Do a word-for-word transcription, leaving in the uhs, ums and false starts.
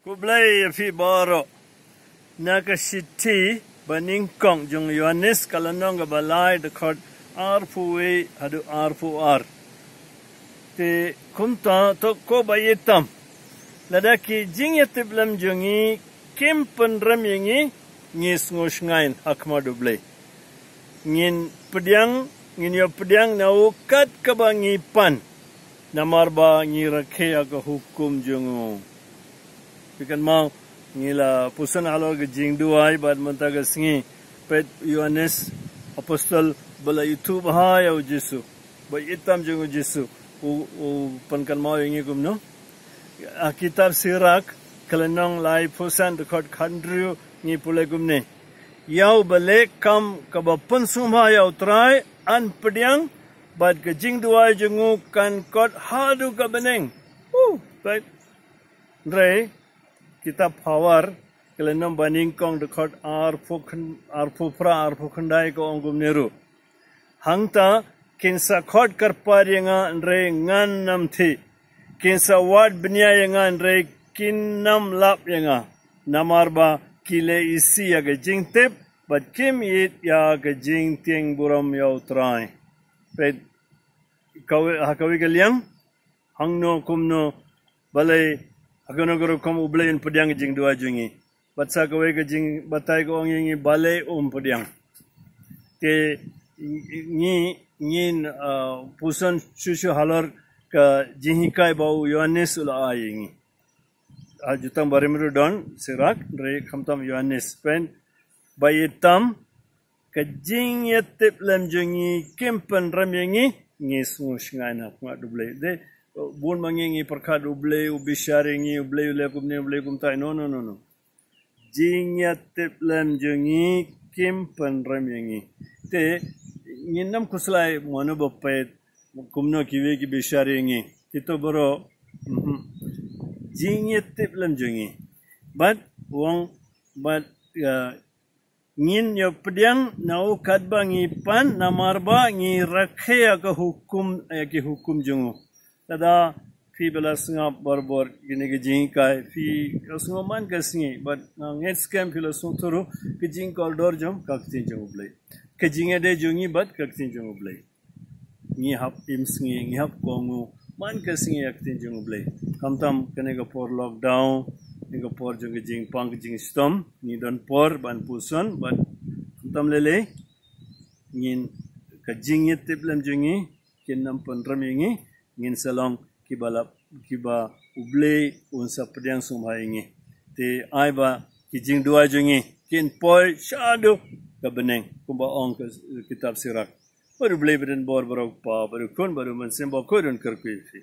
Khublei ïa phi baroh. Na ka shithi banyngkong jong Ïoannis ka lynnong kaba lai dkhot arphew wei haduh arphew ar. Te kumta to ko ba ïitam. Lada ki jingïatiplem jong ngi kim pynrem ïa ngi, ngi sngewshngaiñ ha khmat U Blei. Ngin pdiang, ngin ïoh pdiang na u kat kaba ngi pan. Namar ba ngi rakhe ïa ka hukum jong u. Phi kynmaw, ngi la pyrshang halor ka jingduwai bad mynta ka sngi peit Ïoannis apostol ba la ïathuh bha ïa u Jisu, ba ïitam jong u Jisu. U, u pynkynmaw ïa ngi kumno? Ha kitab Sirak ka lynnong laiphew san dkhot khathynriew ngi pule kumne: Ïa uba leh kam kaba pynsngewbha ïa U Trai yn pdiang, bad ka jingduwai jong u kan kot haduh ka bneng. Uh, peit. Hynrei kitab Phawar ka lynnong banyngkong dkhot arphew khyn-, arphew phra, arphew khyndai ka ong kumne ruh: Hangta kin sa khot kyrpad ïa nga hynrei ngan ym thih. Kin sa wad bniah ïa nga hynrei kin ym lap ïa nga. Namar ba ki leh isih ïa ka jingtip bad kim ïeit ïa ka jingtieng burom ïa U Trai. Peit, kawei, ha kawei ka liang, hangno kumno, balei, ha kano ka rukom U Blei un pdiang ka jingduwai jong ngi? Bad sa kawei ka jingbatai ka ong ïa ngi balei um pdiang. Te ngi, ngin, ah, pyrshang shuh shuh halor ka jinghikai ba u Ïoannis u la ai ïa ngi. Ah, jutang barim ruh don, Sirak, hynrei khamtam Ïoannis, peit, ba ïitam, ka jingïatiplem jong ngi kim pynrem ïa ngi, ngi sngewshngaiñ ha khmat U Blei. Te bun ma ngi ngi pyrkhat U Blei u bishar ïa ngi, U Blei u leh kumne, U Blei kumtai. No, no, no, no. Jingïatiplem jong ngi kim pynrem ïa ngi. Te ngin ym khuslai mano ba peit, kumno kiwei ki bishar ïa ngi. Kito baroh, mhm. Jingïatiplem jong ngi. Bad u ong, bad, ah, ngin ïoh pdiang na u katba ngi pan, namar ba ngi rakhe ïa ka hukum, ïa ki hukum jong u. Lada phi ba la sngap barabor kine ki jinghikai, phi la sngew man ka sngi, bad nga ngeit skhem phi la sngewthuh ruh, ka jingkordor jong ka ktien jong U Blei. Ka jingïadei jong ngi bad ka ktien jong U Blei. Ngi hap im sngi, ngi hap kohnguh man ka sngi ïa ka ktien jong U Blei. Khamtam kane ka por lockdown, kane ka por jong ka jingpang ka jingshitom, ngi don por ban pyrshang, bad khamtam lei lei, ngin, ka jingïatiplem jong ngi kin ym pynrem ïa ngi, ngin sa long kiba lap, kiba U Blei un sa pdiang sngewbha ïa ngi. Te ai ba ki jingduwai jong ngi kin poi shaduh ka bneng, kumba ong ka kitab Sirak. Bad U Blei ba don bor baroh, u Kpa bad u Khun bad u Mynsiem Bakhuid un kyrkhu ïa phi.